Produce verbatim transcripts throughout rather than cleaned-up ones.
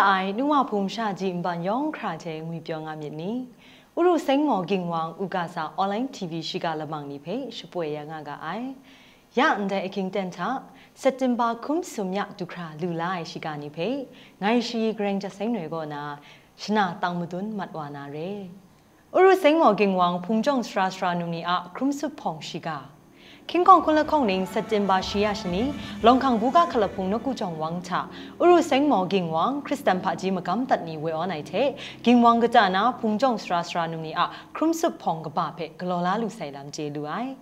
Ai, nu wa hpung sha ji nban yawng hkra hte ngwi pyaw nga myit ni? Uru Seng Maw Ging Wang, U Ga Za Online T V shiga lamang ni hpe shapoi ya nga ga ai. Ya ndai ahkying ten hta, September hkum sum ya du hkra lu la ai shiga ni hpe, ngai Shayi Gareng Jet Seng Noi kaw na, shana tang madun mat wa na re. Uru Seng Maw Ging Wang Hpung Jawng Sara Sara Num Ni a Hkrum Sup Hpawng Shiga. Hkying Hkawng Hkun Lahkawng Ning September shi ya shani, Lawng Hkang Buga Hkalap Hpung Nawku Jawng Wang hta, Uru Seng Maw Ging Wang Hkristan hpaji magam dat ni woi awn ai hte, Ging Wang kaja na Hpung Jawng Sara Sara Num Ni a Hkrum Sup Hpawng kaba hpe galaw la lu sai lam chye lu ai.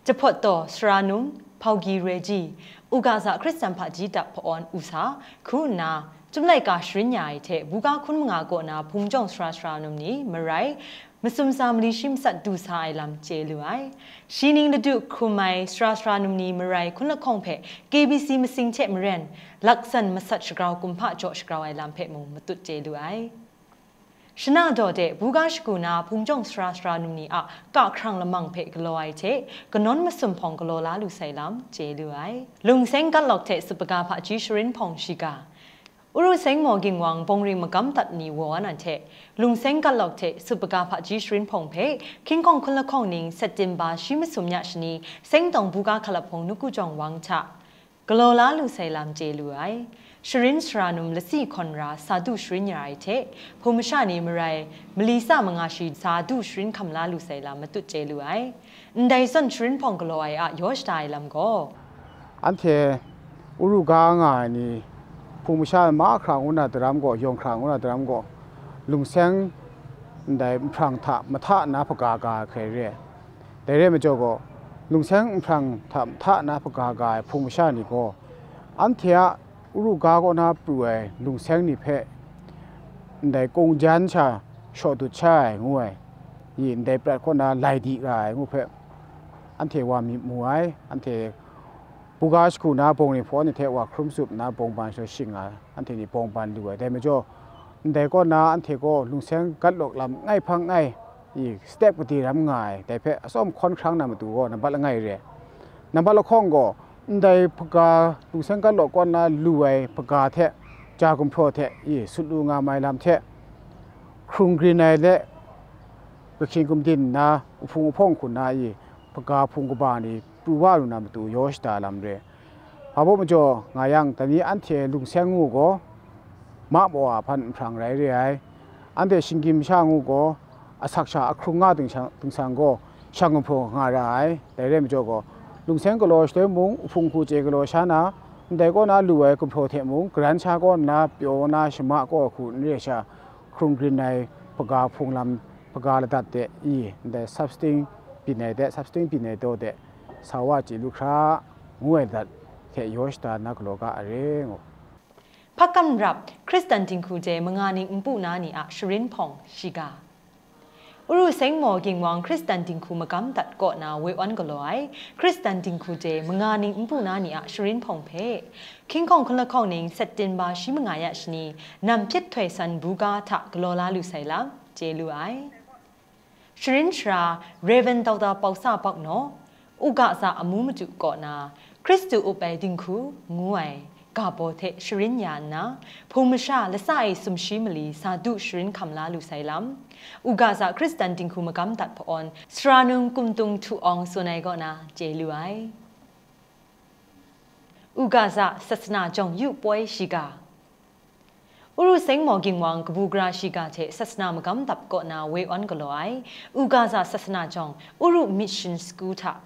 Jahpawt taw, Sara Num, Hpaugyi Reji, U Ga Za Hkristan hpaji dap hpa-awn u sa, hku nna, Chyum laika sharin ya ai hte, buga hkun manga kaw na Hpung Jawng Sara Sara Num Ni, marai, masum sa mali shi matsat du sa ai lam chye lu ai. Shi ning ladu hkrum ai Sara Sara Num Ni, marai, Hkun Lahkawng hpe K B C masing hte maren, laksan masat shagrau kumhpa jaw shagrau ai lam hpe mung matut chye lu ai. Shana daw de, buga shagu na Hpung Jawng Sara Sara Num Ni a kahkrang lamang hpe galaw ai hte, kanawn masum hpawng galaw la lu sai lam chye lu ai. Lungseng Gatlawk hte Supaga Hpaji Sharin Hpawng Shiga. Uru Seng Maw Ging Wang bawng ring magam dat ni woi awn ai hte, Lungseng Gatlawk hte Supaga Hpaji Sharin Hpawng hpe, Hkying Hkawng Hkun Lahkawng Ning September shi masum ya shani, Seng Tawng Buga Hkalap Hpung Nawku Jawng Wang hta, galaw la lu sai lam chye lu ai. Sharin Sara Num lasi hkawn ra sa du sharin ya ai hte, hpung masha ni, marai, mali tsa manga shi sa du sharin hkam la lu sai lam matut chye lu ai. Ndai zawn sharin hpawng galaw ai a yaw shada ai lam gaw, anhte Uru ga nga ai ni, hpung masha mahkra ngu na daram gaw, yawng hkra ngu na daram gaw, Lungseng ndai nhprang hta mahta na hpaga ga ai hkrai re ai. Dai re ai majaw gaw, Lungseng nhprang hta mahta na hpaga ga ai hpung masha ni gaw, anhte a Uru ga kaw na pru ai Lungseng ni hpe ndai kungjan sha shaw dut sha ai ngu ai, i ndai prat kaw na lai di ra ai ngu hpe, anhte wa myit mu ai. Anhte buga shagu na bawng ni hpaw ni hte wa hkrum tsup nna bawng ban shaw shing nga, anhte ni bawng ban lu ai. Dai majaw, ndai kaw na anhte gaw Lungseng Gatlawk lam ngai hpang ngai, i step gade ram nga ai, dai hpe atsawm hkawn hkrang na matu gaw nambat langai re ai. Nambat lahkawng gaw, ndai hpaga, Lungseng Gatlawk kaw na lu ai hpaga hte, ja gumhpraw hte, i sut lu nga mai lam hte, hkrung grin ai le, kahkying gumdin nna, uhpung uhpawng hku nna, i hpaga hpung kaba ni pru wa lu na matu yaw shada lam re. Hpa baw majaw nga yang, dai ni anhte Lungseng ngu gaw, ma maw a hpan nhprang rai re ai. Anhte shinggyim masha ngu gaw, asak sha ahkrung nga dingsang, dingsang gaw, shang gumhpraw nga ra ai. Dai re ai majaw gaw, Lungseng galaw shaloi mung, uhpung hku chye galaw sha na, ndai kaw na lu ai gumhpraw hte mung, karan sha kaw nna pyaw na shama kaw hku n re ai sha, hkrung grin ai hpaga hpung lam, hpaga ladat de i, ndai substing byin ai de, substing byin ai daw de, sa wa chye lu hkra, ngu ai lat hte yaw shada na galaw ga a re ngu. Hpakam rap, Hkristan dinghku de manga ning npu na ni a sharin hpawng shiga. Uru Seng Maw Ging Wang Hkristan dinghku magam dat kaw na woi awn galaw ai, Hkristan dinghku de manga ning npu na ni a sharin hpawng hpe, Hkying Hkawng Hkun Lahkawng Ning September shi manga ya shani, nam hpyit htoi san buga hta galaw la lu sai lam chye lu ai. Sharin sara, Rev. Doctor Pawsa Bak Naw, U Ga Za amu madu kaw na, Hkristu up ai dinghku ngu ai ga baw hte sharin ya nna, hpung masha latsa e sumshi mali sa du sharin hkam la lu sai lam, U Ga Za Hkristan dinghku magam dat hpa-awn, Sara Num Kumtung Htu Awng tsun ai kaw na chye lu ai. U Ga Za Sasana Jawng Yu Poi Shiga. Uru Seng Maw Ging Wang kabu gara shiga hte Sasana magam dap kaw na woi awn galaw ai, U Ga Za Sasana Jawng, Uru Mission School hta,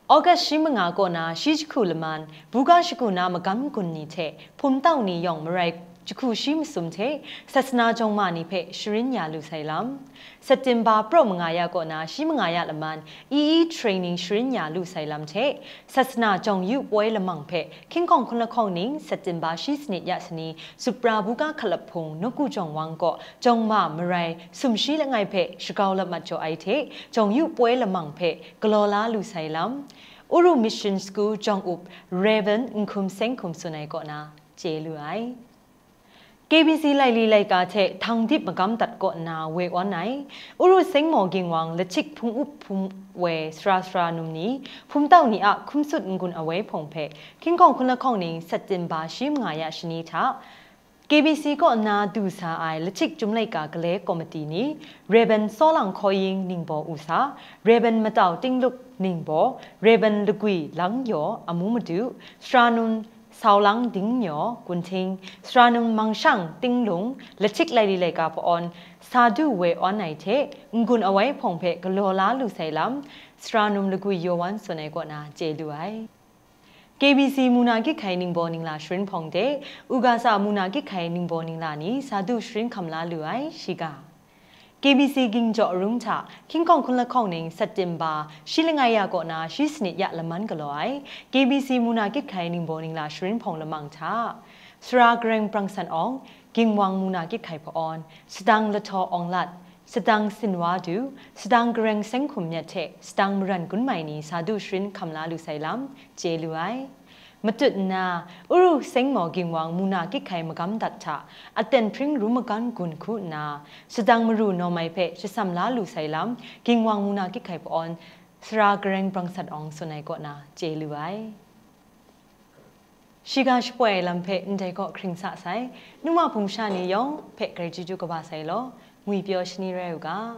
August shi manga kaw na shi jahku laman, buga shagu na magam gun ni hte hpum tau ni yawng marai jahku shi masum hte Sasana jawng ma ni hpe sharin ya lu sai lam, September praw manga ya kaw na shi manga ya laman, E E training sharin ya lu sai lam hte, Sasana jawng yu poi lamang hpe Hkying Hkawng Hkun Lahkawng Ning September shi sanit ya sani, Supra buga hkalap hpung Nawku Jawng Wang kaw jawng ma marai sumshi langai hpe shagau lap mat jaw ai hte, jawng yu poi lamang hpe galaw la lu sai lam, Uru Mission School jawng up Rev. Nhkum Seng Hkum tsun ai kaw na chye lu ai. K B C laili laika hte htang dip magam dat kaw nna woi awn ai, Uru Seng Maw Ging Wang Lachik Hpung Up Hpung Woi Sara Sara Num Ni, hpum tau ni a hkum sut n-gun awoi hpawng hpe, Hkying Hkawng Hkun Lahkawng Ning September shi manga ya shani hta, K B C kaw nna du sa ai Lachik Chyum Laika Gale Komiti ni, Rev. Sawlang Hkawing ningbaw u sa, Rev. Matau Tingluk ningbaw, Rev. Lagwi Langyaw amu madu, Sara Num Saulang Dingyaw Kunhting, Sara Num Mangshang Tinglung, Lachik Laili Laika Hpa-awn, Sa du we awn ai hte, n-gun awai hpawng hpe galaw la lu sai lam, Sara Num Lagwi Yowan tsun ai kaw na chye lu ai. K B C Muna Gyit Hkai Ningbaw Ningla Sharin Hpawng de, Ugasa Muna Gyit Hkai Ningbaw Ningla ni sa du sharin hkam la lu ai, shiga. K B C Ging Jaw Arum hta, Hkying Hkawng Hkun Lahkawng Ning September, shi langai ya kaw na shi sanit ya laman galaw ai, K B C Muna Gyit Hkai Ningbaw Ningla Sharin Hpawng lamang hta, Sara Gareng Brang San Awng, Ginwang Muna Gyit Hkai Hpa-awn, Sadang Lahtaw Awng Lat, Sadang Sinwa Du, Sadang Gareng Seng Hkum Myat hte Sadang Maran Gun Mai ni sa du sharin hkam la lu sai lam, chye lu ai. Matut nna, Uru Seng Maw Ginwang Muna Gyit Hkai Magam Dat hta, Aten Hpring Rum Magan Gun hku nna, Sadang Maru Naw Mai hpe jasam la lu sai lam, Ginwang Muna Gyit Hkai Hpa-awn, Sara Gareng Brang San Awng tsun ai kaw na chye lu ai. Shiga shapoi ai lam hpe ndai kaw hkring sa sai, numa hpung sha ni yawng hpe grai chyeju kaba sai law, ngwi pyaw shani rai u ga.